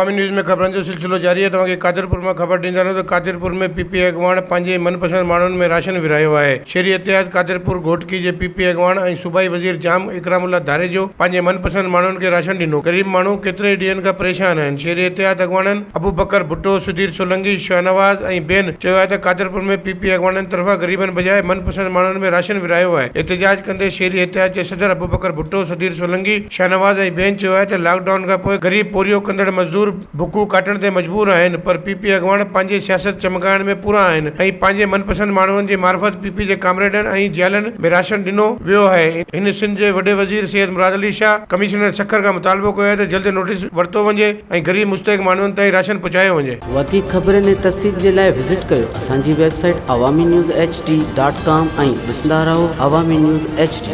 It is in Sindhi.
عوامي نيوز ۾ خبرن جو سلسلو جاري آهي توهان کي قادرپور مان خبر ڏيندا هلون ته قادرپور ۾ پي پي اڳواڻ پنهنجي من پسند ماڻهن ۾ راشن ورهايو آهي شهري اتحاد قادرپور گهوٽڪي جي پي پي اڳواڻ ۽ صوبائي وزير ڄام اڪرام الله ڌاريجو پنهنجي من پسند ماڻهن کي راشن ڏنو غريب ماڻهو ڪيتري ئي ڏينهن کان پريشان آهن شهري اتحاد اڳواڻن ابوبڪر ڀٽو سڌير سولنگي شاهنواز ۽ ٻين چيو آهي ته قادرپور ۾ پي پي اڳواڻن طرفان غريبن بجاء من پسند ماڻهن ۾ راشن ورهايو آهي احتجاج ڪندي شهري اتحاد جي صدر ابوبڪر ڀٽو سڌير سولنگي شاهنواز ۽ ٻين چيو آهي ته لاڪ ڊائون کان پوء غريب پورهيو ڪندڙ مزدور بکون ڪاٽڻ تي مجبور آهن پر پي پي اڳواڻ پنهنجي سياست چمڪائڻ ۾ پورا آهن ۽ پنهنجي من پسند ماڻهن جي معرفت پي پي جي ڪامريڊن ۽ جيالن ۾ راشن ڏنو ويو آهي هن سنڌ جي وڏي وزير سيد مراد علي شاهه ڪمشنر سکر کان مطالبو ڪيو آهي ته جلد نوٽيس ورتو وڃي ۽ غريب مستحق ماڻهن تائين راشن پهچايو وڃي. وڌيڪ خبرن ۽ تفصيل جي لاء وزٽ ڪيو اسان جي website Awami news H D dot com ۽ ڏسندا رهو عوامي نيوز ايڇ ڊي.